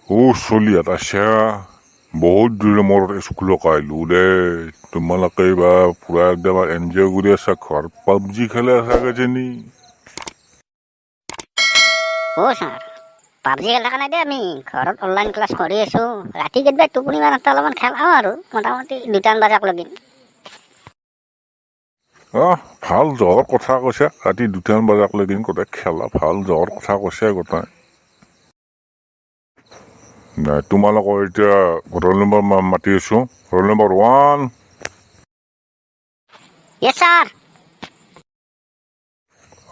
অ' চলিহঁত আছা? বহুত দিনৰ মূৰত স্কুলক আহিলোঁ দেই। তোমালোকে বা পূৰা একদম এনজয় কৰি আছা, ঘৰত পাবজি খেলি আছা কিজানি। অ' ছাৰ, পাবজি খেলি থকা নাই দেই, আমি ঘৰত অনলাইন ক্লাছ কৰি আছোঁ। ৰাতি কেতিয়াবা টোপনি মাৰোঁতে অলপমান খেলাওঁ আৰু মোটামুটি 2টামান বজাক লগি। আহ, ভাল জহৰ কথা কৈছা। ৰাতি 2টামান বজাক লগি গোটেই খেলা, ভাল জহৰ কথা কৈছে গোটেই। নাই, তোমালোকৰ এতিয়া ৰোল নম্বৰ মাতি আছোঁ। Roll number 1। Yes sir.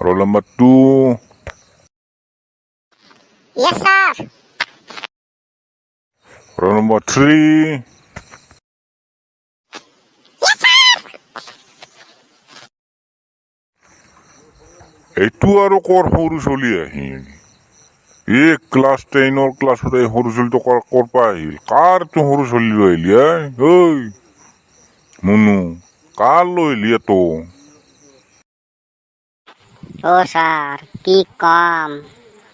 Roll number 2। Yes sir. Roll number 3। এইটো আৰু ক'ৰ সৰু চলি আহিল? এই ক্লাছ 10ৰ ক্লাছত এই সৰু চলিটো ক'ৰ পৰা আহিল? কাৰ এইটো সৰু চলি লৈ আহিলি? ঐ মুনু, কাৰ লৈ আহিলি এইটো? অ' ছাৰ, কি কম,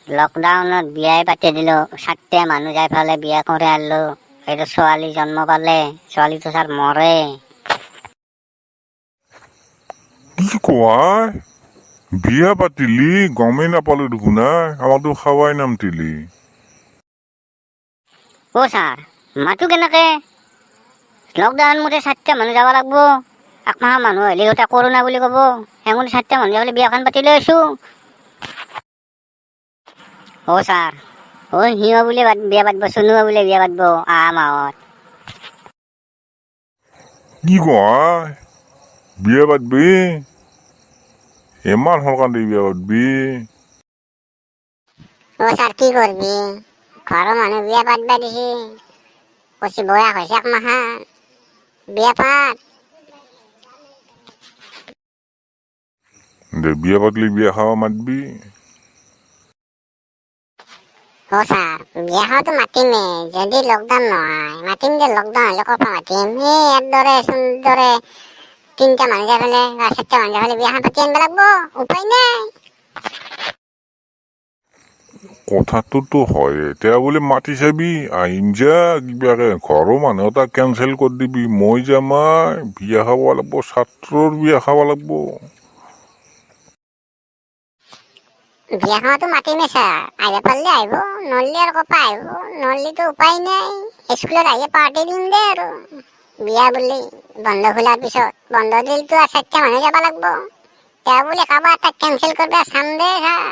লকডাউনত বিয়াই পাতি দিলোঁ। 4টা মানুহ যাই পেলাই বিয়া কৰি আনিলোঁ। এইটো ছোৱালী জন্ম পালে, ছোৱালীটো ছাৰ মৰে। কি কোৱা, বিয়া পাতিলি? গমেই নাপালো দেখোন। আমাকতো খাৱাই নামতিলি। অ' ছাৰ, মাতো কেনেকে? লকডাউন মতে 4টা মানুহ যাব লাগব। একমাহৰ মানুহ আহিলে গোটেই কৰোণা বুলি ক'ব। সেইকাৰণে 4টা মানুহ যাবলৈ বিয়াখন পাতি লৈ আছোঁ। অ' ছাৰ, অ' সিও বোলে বিয়া পাতিব, চনুও বোলে বিয়া পাতিব অহা মাহত। কি কোৱা, বিয়া পাতবি? ইমান সোনকালে বিয়া পাতবি? অ' ছাৰ, কি কৰবি, ঘৰৰ মানুহ বিয়া পাতবা দিছি। কৈছি বয়স হৈছে একমাহা, বিয়া পাত। দে, বিয়া পাতলি বিয়া খাব মাতবি। অ' ছাৰ, বিয়া খাৱাটো মাতিমেই, যদি লকডাউন নহয় মাতিম দে। লকডাউন হ'লে ক'ৰ পৰা মাতিম? এই ইয়াৰ দৰে চোন দৰে 3টা মানুহ যাই পেলাই বা 4টা মানুহ যাই পেলাই বিয়াখন পাতি আনিব লাগব, উপায় নাই। কথাটোতো হয়, এতিয়া বোলে মাতি চাবি, আহিম যা কিবাকে। ঘৰৰ মানুহ এটা কেঞ্চেল কৰি দিবি, মই যাম। আই, বিয়া খাব লাগব, ছাত্ৰৰ বিয়া খাব লাগব। বিয়া খাৱাটো মাতিমেই ছাৰ, আহিব পাৰিলে আহিব, নৰলি আৰু ক'ৰ পৰা আহিব? নৰলিতো উপায় নাই, স্কুলত আহি পাৰ্টি দিম দে আৰু বিয়া বুলি। বন্ধ খোলাৰ পিছত, বন্ধ দিলেতো আৰু 4টা মানুহ যাব লাগব। তেওঁ বোলে কাৰোবাৰ এটা কেঞ্চেল কৰিব চাম দে ছাৰ।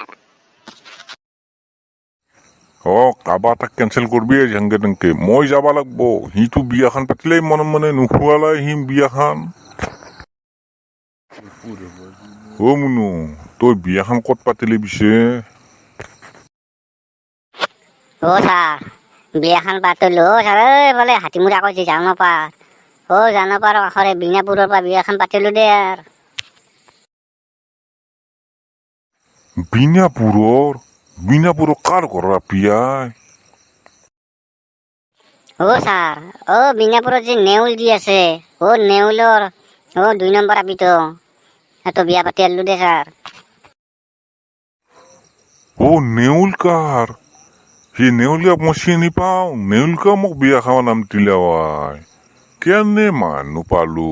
অ' কাৰোবাৰ এটা কেঞ্চেল কৰবি যেনকে তেনকে, মই যাব লাগব। সিটো বিয়াখন পাতিলেই মনে মনে নোখোৱালাই সি বিয়াখন। অ' মুনু, তই বিয়াখন ক'ত পাতিলি পিছে? অ' ছাৰ, বিয়াখন পাতিলোঁ। অ' ছাৰ, এই বোলে হাতীমূৰা কৈছে জানপাৰ, অ' জানপাৰৰ কাষৰে বিনাপুৰৰ পৰা বিয়াখন পাতিলোঁ দে আৰু। বিনাপুৰৰ? বিনাপুৰৰ কাৰ ঘৰৰ বিয়াই? অ' ছাৰ, অ' বিনাপুৰত যে নেউল যি আছে, অ' নেউলৰ অ' 2 নম্বৰ আপিটো, সেইটো বিয়া পাতি আনিলোঁ দে ছাৰ। অ' নেউল কাৰ? সি নেউলিয়াক মই চিনি পাওঁ। নেউলকা মোক বিয়া খাব নাম দিলে। কেনে মানুহ পালো।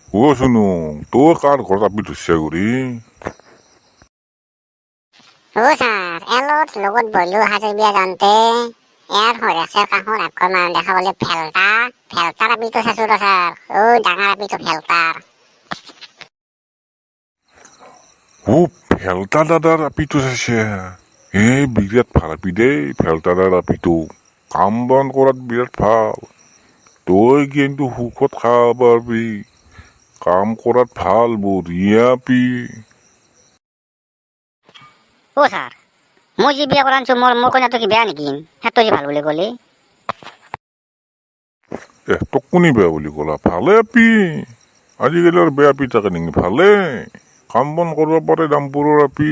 অ' চুনু, তই কাৰ ঘৰত আপি ধৰছা কৰি? অ' ছাৰ, এলত লগত বলো সাজৰ বিয়া যাওঁতে ইয়াৰ সৰেছে কাষৰ আগৰ মানুহ দেখা পালে ভেলটা, ভেলটাৰ আপিটো চাইছো ৰ ছাৰ। অ' ডাঙৰ আপিটো ভেলটাৰ। অ' ভেলটা দাদাৰ আপিটো চাইছে? এই বিৰাট ভাল আপি দেই ভেলটা দাদাৰ আপিটো, কাম বন কৰাত বিৰাট ভাল। তই কিন্তু সুখত খাব পাৰবি, কাম কৰাত ভাল, বঢ়িয়া আপি। অ' ছাৰ, মই যি বিয়া কৰা আনিছোঁ, মোৰ কইনাটো কি বেয়া নেকি? সেইটো যি ভাল বুলি ক'লি? এ তোক কোনে বেয়া বুলি ক'লা? ভালে আপি। আজিকালি আৰু বেয়া আপি থাকে নেকি? ভালে, কাম বন কৰিব পাৰে, দামপুৰৰ আপি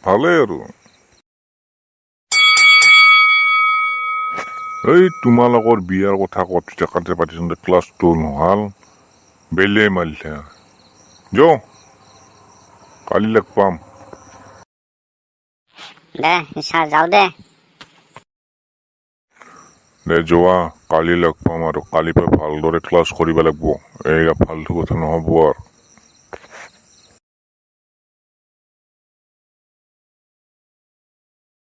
ভালে। আৰু এই তোমালোকৰ বিয়াৰ কথা ক'ত কাতে পাতিছোঁ, ক্লাছটো নহ'ল, বেলে মাৰিলা। যাওঁ, কালি লগ পাম। দে ছাৰ, যাওঁ দে। দে যোৱা, কালি লগ পাম আৰু কালিৰ পৰা ভালদৰে ক্লাছ কৰিব লাগিব। এইয়া ফাল্টু কথা নহ'ব আৰু।